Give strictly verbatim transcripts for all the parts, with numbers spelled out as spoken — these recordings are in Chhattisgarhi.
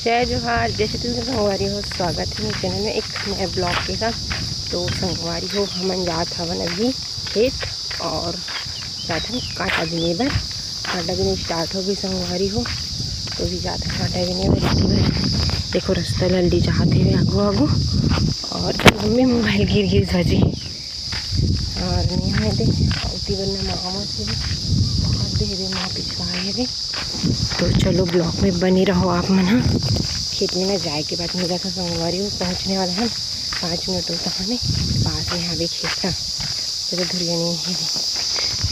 जय जोहार, जय छत्तीसगढ़ संगवारी हो, स्वागत हे मोर चैनल में एक नए ब्लॉग के साथ। तो संगवारी हो, हमन जात हवन अभी खेत और जात हन कांटा बीने बर। कांटा बीने स्टार्ट हो गई संगवारी हो, तो भी जात हन कांटा बीने बर। इसी बर देखो, रास्ता लल्डी जात हे आगू आगू, और मम्मी मोबाइल गिर गिस भाजी। और नहीं आए दे, उती बर ना मामा से भी बहुत देर माँ पिछवाए हे। तो चलो, ब्लॉग में बने रहो आप मन ह। खेत में ना जाए के बाद मिला था संगवारी हो, पहुँचने वाला है पाँच मिनट होता हमें, पास में हवे खेत का, तो धुरिया नहीं है।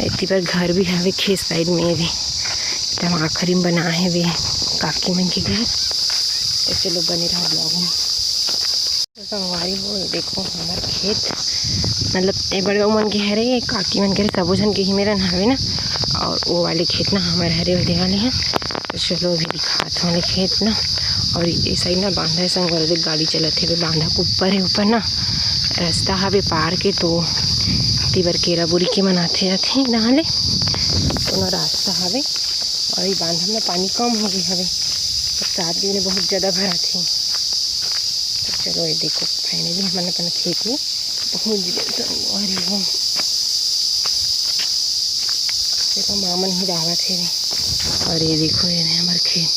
इतनी बार घर भी हवे खेत साइड में भी, एकदम आखिरी में बना है वे काकी मन के घर। तो चलो, बने रहो ब्लॉग में। तो संगवारी हो, ये देखो हमर खेत, मतलब ये बड़े बाबू मन के हरे, ये काकी मन के हरे, सबो झन के ही मेरन हवे ना। और वो वाले खेत ना हमर हरे, वो दे वाले हैं। तो चलो अभी दिखात हूँ वाले खेत ना। और ये साइड ना बांधा है संगवारी, देख गाड़ी चलत हे, बांधा के ऊपर है, ऊपर ना रास्ता हवे पार के, तो तीबर केरा बोरी के मनाथे जाथे नहा ले, तो ना रास्ता हवे। और ये बांधा में पानी कम हो गई हवे, बरसात के दिन बहुत ज़्यादा भराथे। तो चलो, ये देखो, फाइनली हमन अपन खेत में पहुँच गए संगवारी हो। देखो, मामन ही दावत हे। और ये देखो, ये हमार खेत,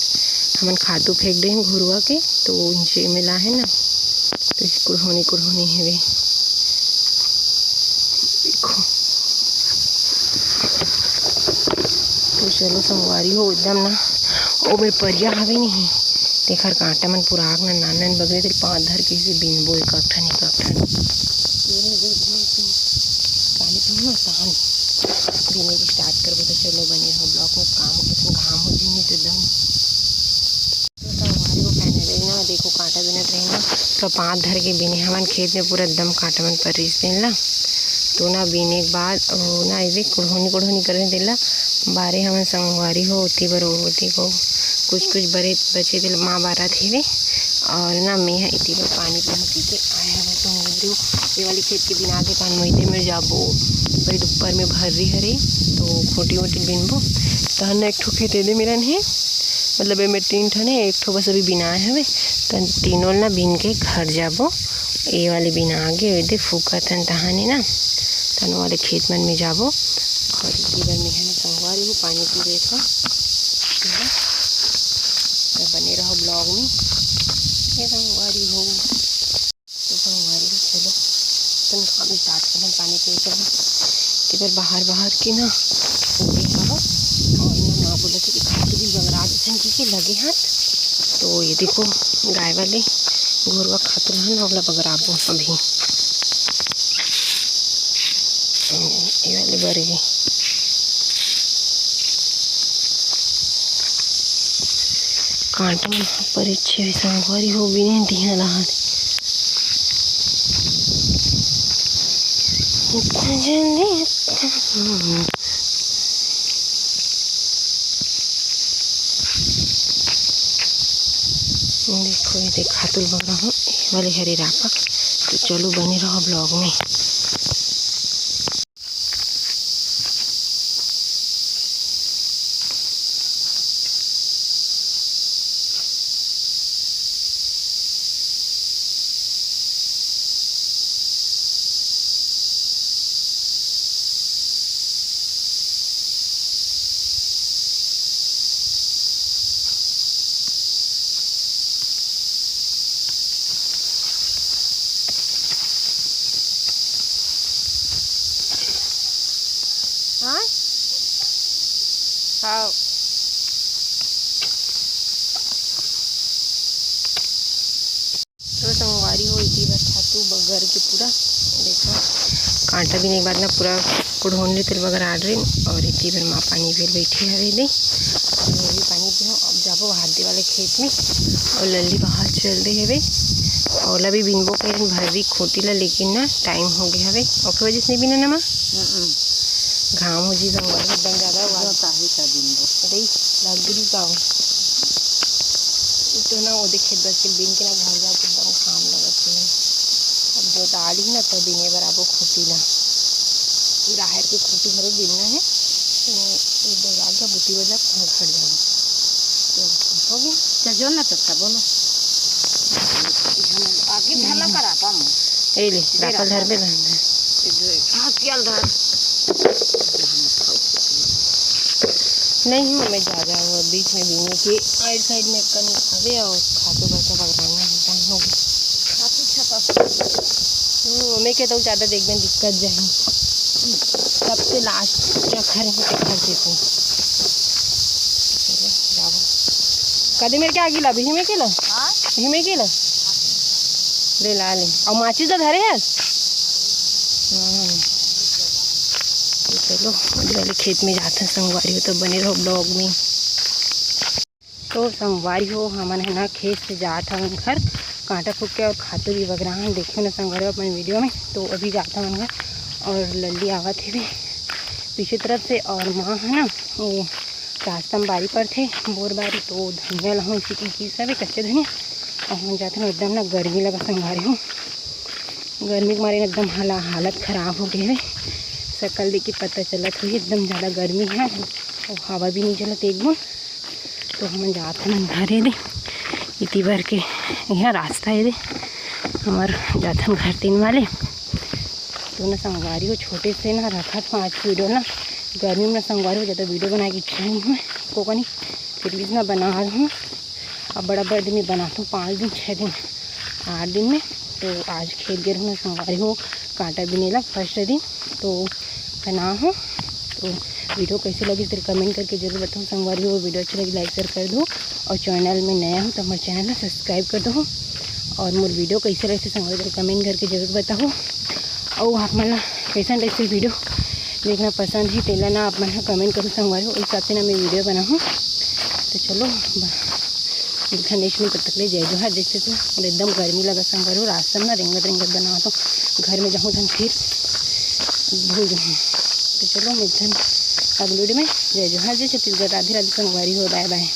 हमन खातू फेंक दे हैं घुरुआ के, तो नीचे में ला है ना, तो इस कुड़होनी कुड़होनी हेवे। देखो, तो चलो संगवारी हो, एकदम ना, ओ मेर परिया हवे नहीं, तेखर कांटा मन पूरा आग ना, नान नान बगरे, तेल पाँच धर के इसे बीनबो एक, एक ठन, एक, एक ठन। पानी पीऊँ ना, तहन बीने के स्टार्ट करबो। तो चलो बने रहो ब्लॉग में, काम हो, घाम हो जी, नहीं तो एकदम। तो संगवारी हो, फाइनली ना, देखो, कांटा बीनत रहे ना, तो पाँच धर के बीने हमन खेत में, पूरा एकदम कांटा मन पर रहिस तेन ला। तो ना बीने के बाद वो ना, ऐसे कुड़होनी कुड़होनी करे तेला बारे हमन संगवारी हो, ओती बर वो, देखो, कुछ कुछ बरे बचे तेल माँ बारत हेवे। और ना, मैं ह इती बर पानी पहुँची के आए हवे संगवारी हो। ये वाली खेत के बिना के तहन मोहिते में जाबो, भाई ऊपर में भर्री हरे, तो खोटी वोटी बिनबो। तहन ना एक ठो खेत एदे मेरन हे, मतलब एमे तीन ठन हे, एक ठो बस अभी बिनाए हवे, तहन तीनों ल ना बीन के घर जाबो। ये वाले बिना आगे, ये दे फूका तहन तहाने ना, तहन वाले खेत मन में जाबो। और इसी बर में है ना संगवारी हो, पानी पी रहे था। तो बने रहो ब्लॉग में, ये संगवारी हो। तो संगवारी हो, चलो, अपन काम स्टार्ट करन, पानी पी चलो। किधर बाहर बाहर की ना, वो भी हवा। और ना माँ बोला थी कि खातू भी बगरा देथन की के लगे हाथ। तो ये देखो, गाय वाले घुरुआ खातू है ना, ओला बगराबो अभी। ये वाले बर गई। कांटा मन ह परे छे संगवारी हो, बिने दिहा रहत। इतना जल्दी, इतना देखो, ये देख, खातुल बगरा हूँ, ये वाले हरे रापा। तो चलो, बने रहो ब्लॉग में। हाँ? हाँ। तो संगवारी हो, इसी बार खातू बगर के पूरा देखो, कांटा बीने के बाद ना पूरा कुड़होन ले तेल बगर आड रही। और इसी बार माँ पानी फिर बैठी हवे दे, और मैं भी पानी पीऊँ। अब जाबो हाथ दे वाले खेत में, और लल्ली बाहर चल दे हवे, ओला भी बिनबो करें भर्री खोटी ला, लेकिन ना टाइम हो गया हवे, ओके वजह से नहीं बिना ना माँ। घाम हो जी संगवारी, एकदम ज्यादा हुआ। जो ताही का दिन दो। अरे, लग गई का। तो ना वो देखे दस के बिन के ना घर जाके एकदम घाम लगत है। अब जो डाली ना तो बिने बराबर खुटी ना। राहर के खुटी घरो बिनना है। तो ये दो रात का बुती बजा घर जाओ। तो हो गया। चल जो ना तो सब बोलो। आगे ढाला कर आपा मो। ए ले, राखल धर बे बहन। हाँ, कियल धर। नहीं हूँ मैं जा जा, वो बीच में बीने के आइड साइड में कनी आवे और खातू बरसा बगराना है, टाइम हो गया। खातू छपा। हम्म, मैं कहता हूँ ज़्यादा देख में दिक्कत जाए। सबसे लास्ट जो घर है, वो घर से तो। चलो, जाओ। कदे मेरे के आगे ला, भी हिमे के ला? हाँ? हिमे के ला? ले ला ले। और माचिस तो धरे है? हम्म। तो चलो, अभी वाले खेत में जाते हैं संगवारी हो, तो बने रहो vlog में। तो संगवारी हो, हमन है ना खेत से जात हवन घर, कांटा फूक के और खातू भी बगरा हन। देखियो ना संगवारी हो अपन वीडियो में, तो अभी जात हवन घर और लल्ली आवत हेवे पीछे तरफ से और माँ है ना वो रास्ता में बारी पड़थे, बोर बारी, तो धनिया ला हूँ इसी की चीज सब कच्चे धनिया। और हम जाते ना एकदम ना गर्मी लगा संगवारी हो, गर्मी के मारे एकदम हाला हालत खराब हो गए हवे, शकल देख के पता चलत हुई एकदम ज़्यादा गर्मी है और हवा भी नहीं चलत एक बूंद। तो हमन जात हन घरे दे, इति बर के यह रास्ता है दे हमर जाथन घर तीन वाले। तो ना संगवारी हो छोटे से ना रखत हूँ आज वीडियो ना, गर्मी में ना संगवारी हो ज़्यादा वीडियो बनाए के इच्छा नहीं हुए को कनी, फिर भी ना बना रहा हूँ। अब बड़ा बड़ा दिन में बनाता हूँ, पाँच दिन छः दिन आठ दिन में। तो आज खेत गे रहूँ ना संगवारी हो कांटा बिने ला फर्स्ट दिन, तो बना हूँ। तो वीडियो कैसे लगी तेरे कमेंट करके जरूर बताओ संगवारी हो। वीडियो अच्छी लगी लाइक शेयर कर दो और चैनल में नया हो तो हमारे चैनल को सब्सक्राइब कर दो। और मोर वीडियो कैसे लगे संगवारी तेरे कमेंट करके जरूर बताओ। और आप मन ला कैसन टाइप से वीडियो देखना पसंद है तेला ना आप मन कमेंट करो संगवारी हो, उस हिसाब से ना मैं वीडियो बनाऊँ। तो चलो ब- मिलथन नेक्स्ट में, तब तक ले जय जोहार। जैसे तो एकदम गर्मी लगा संगवारी हो, रास्ता में ना रेंगत रेंगत बनावत हूँ, घर में जाऊँ तहन फिर भूल जाऊँ। तो चलो मिलथन अगले वीडियो में। जय जोहार, जय छत्तीसगढ़, राधे राधे संगवारी हो, बाय बाय।